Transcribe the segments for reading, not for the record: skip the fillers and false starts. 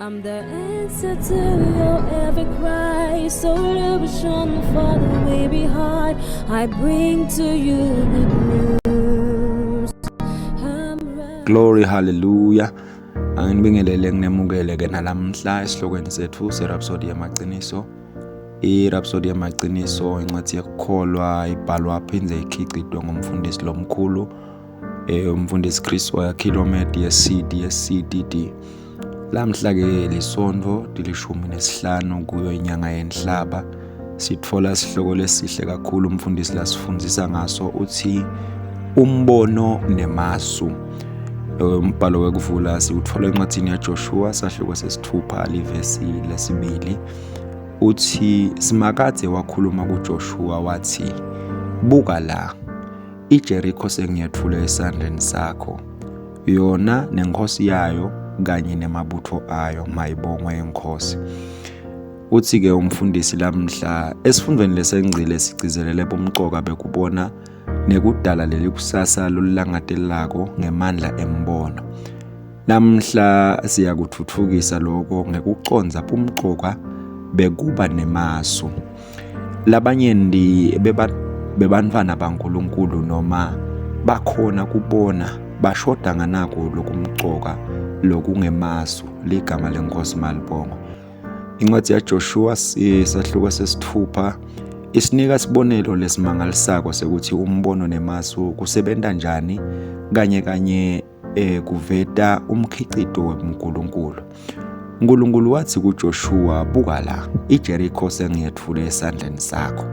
I'm the answer to your every cry, solution for the weary heart. I bring to you good news. I'm right. Glory, hallelujah. Anginibingelele nginemukele ke nalamhla esihlokweni sethu seRhapsody yamaqiniso. IRhapsody yamaqiniso incwadi yokukholwa ibhalwa phindze ikhicitwe ngumfundisi lomkhulu umfundisi Chris Oyakhilome DSC DSC DD. Lamhla ke lisonto tilishumi nesihlanu kuyo inyanga yenhlaba sitfola sihloko lesihle kakhulu umfundisi lasifundzisa ngaso uthi umbono nemasu. Umbhalo wekuvula siwutfola encwadzini yaJoshua sahluko sesithupha livesi lesibili uthi Simakadze wakhuluma kuJoshua wathi buka la iJeriko sengiyethule esandleni sakho yona nenkosi yayo kanye nemabutho ayo mayibongwe inkosi. Uthi-ke umfundisi lamhla esifundweni lesengcile sigcizelele bumcoka bekubona nekudala leli kusasa lolulangatelelako ngemandla embono. Namhla siyakuthuthukisa lokho ngekucondza bumcoka bekuba nemasu. Labanyenti bebantfwana baNkulunkulu noma bakhona kubona bashoda nganako lokumcoka lokungemasu ligama lenkosi malibongwe. Incwadi yaJoshua sahluko sesithupha isinika sibonelo lesimangalisako sekuthi umbono nemasu kusebenta njani kanye kanye kuveta umkhicito webuNkulunkulu. uNkulunkulu wathi kuJoshua, buka la, iJeriko sengiyethule esandleni sakho.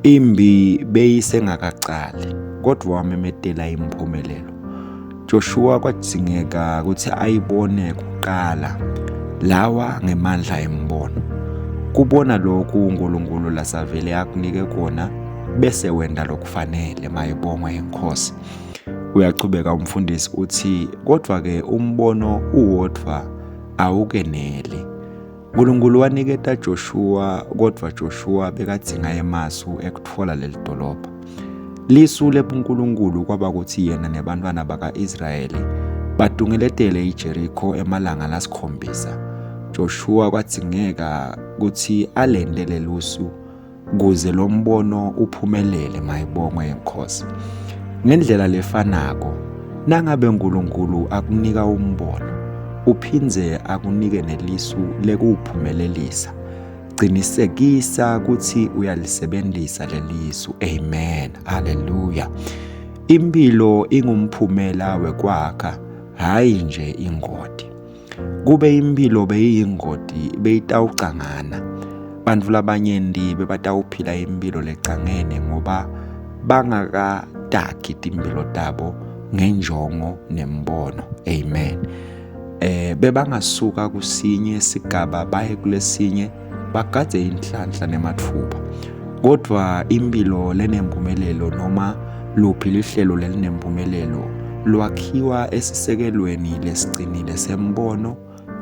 Imbi beyisengakacali, kodwa wamemetela imphumelelo. Joshua kwadzingeka ukuthi ayibone kuqala lawa ngemandla embono. Kubona lokhu uNkulunkulu lasavele akunike kona bese wenda lokufanele mayibongwe inkosi. Uyachubeka umfundisi uthi kodwa-ke umbono uwodvwa awukeneli. Nkulunkulu waniketa Joshua kodvwa Joshua bekadzinga emasu ekutfola leli dolobha. Lisu lebuNkulunkulu kwaba kutsi yena nebantfwana baka-Israyeli batungeletele iJerikho emalanga lasikhombisa. Joshua kwadzingeka kutsi alente lelusu kuze lo mbono uphumelele mayibongwe inkosi. Ngendlela lefanako, nangabe uNkulunkulu akunika umbono, uphindze akunike nelisu lekuwuphumelelisa. Qinisekisa ukuthi uyalisebenzisa lelisu. Amen. Hallelujah. Impilo ingumphumela wekwakha, hayi nje ingodi. Kube imphilo beyiyingoti beyitawucangana. Bantfu labanyenti bebatawuphila imphilo lecangene ngoba bangakatakhi timphilo tabo ngenjongo nembono. Amen. Bebangasuka kusinye sigaba baye kulesinye bagadze inhlanhla nematfuba. Kodvwa imphilo lenempumelelo noma luphi lihlelo lelinempumelelo lwakhiwa esisekelweni lesicinile sembono,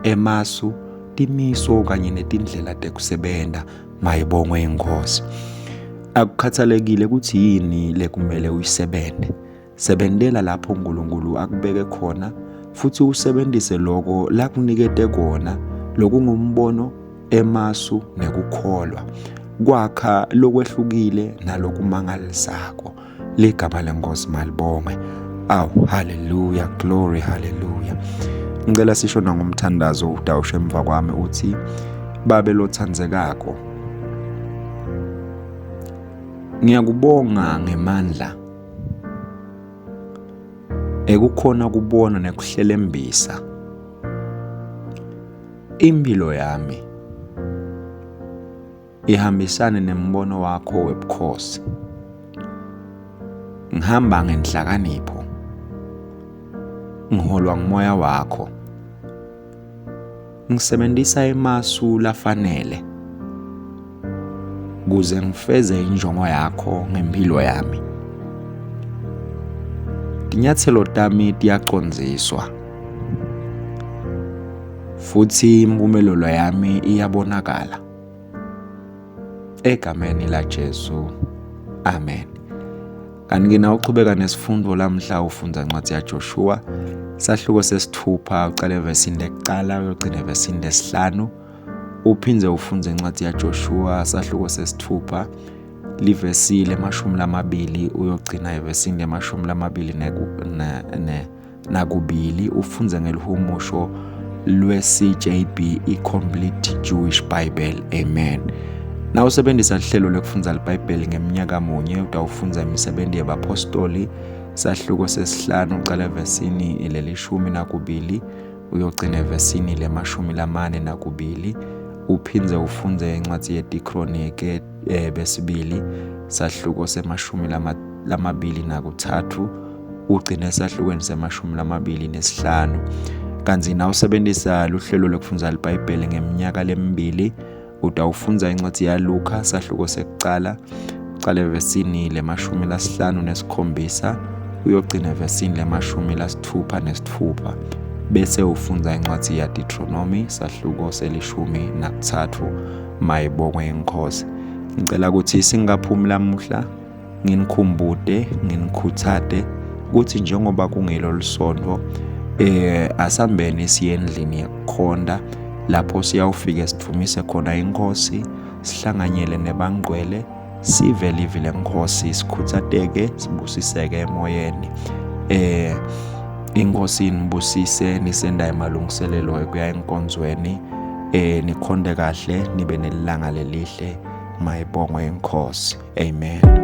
emasu, timiso kanye netindlela tekusebenta. Mayibongwe iNkhosi. Akukhathalekile kutsi yini lekumele uyisebente. Sebentela lapho uNkulunkulu akubeke khona futhi usebentise loko lakunikete kona lokungumbono, emasu nekukholwa. Kwakha lokwehlukile nalokumangalisako. Ligama lenkosi malibongwe. Awu, haleluya, glory, haleluya. Ngicela sisho nangomthandazo utawusho emva kwami uthi Babe lothandzekako ngiyakubonga ngemandla ekukhona kubona nekuhlelembisa impilo yami ihambisane nembono wakho webukhosi. Ngihamba ngenhlakanipho, ngiholwa ngumoya wakho. Ngisebenzisa emasu lafanele kuze ngifeze injongo yakho ngempilo yami. Tinyatselo tami tiyacondziswa futhi impumelelo yami iyabonakala. Egameni laJesu. Amen. Kanti-ke na uchubeka nesifundo lamhla ufundza incwadi yaJoshua. Sahluko sesithupha uqale evesini lekuqala uyogcina evesini lesihlanu. Uphindze ufundze incwadi yaJoshua sahluko sesithupha livesi lemashumi lamabili uyogcina evesini lemashumi lamabili nakubili ufunze ngelihumusho lwe-CJB i-Complete Jewish Bible. Amen. Na usebenzisa lihlelo lekufundza liBhayibheli ngeminyaka munye utawufundza imisebenzi yebapostoli sahluko sesihlanu uqala evesini lelishumi nakubili uyogcina evesini lemashumi lamane nakubili uphindze ufundze incwadi yetiKronike besibili sahluko semashumi lamabili nakuthathu ugcine esahlukweni semashumi lamabili nesihlanu. Kanti nawusebenzisa luhlelo lokufundza liBhayibheli ngeminyaka lemibili utawufundza incwadi yaLuka sahluko sekucala ucale evesini lemashumi lasihlanu nesikhombisa uyogcina evesini lemashumi lasithupha nesithupha bese ufundza incwadi yaDeuteronomy sahluko selishumi nakuthathu. Mayibongwe inkosi. Ngicela ukuthi singaphumi lamuhla nginikhumbute nginikhuthate ukuthi njengoba kungilo lisonto asambeni siye endlini yekukhonda lapho siyawufike sidvumise khona inkosi sihlanganyele nebangcwele sive livi lenkosi sikhuthateke sibusiseke emoyeni. Inkosi inibusise nisenda emalungiselelo ekuya enkonzweni, nikhonde kahle nibe nelilanga lelihle. Mayibongwe inkosi. Amen.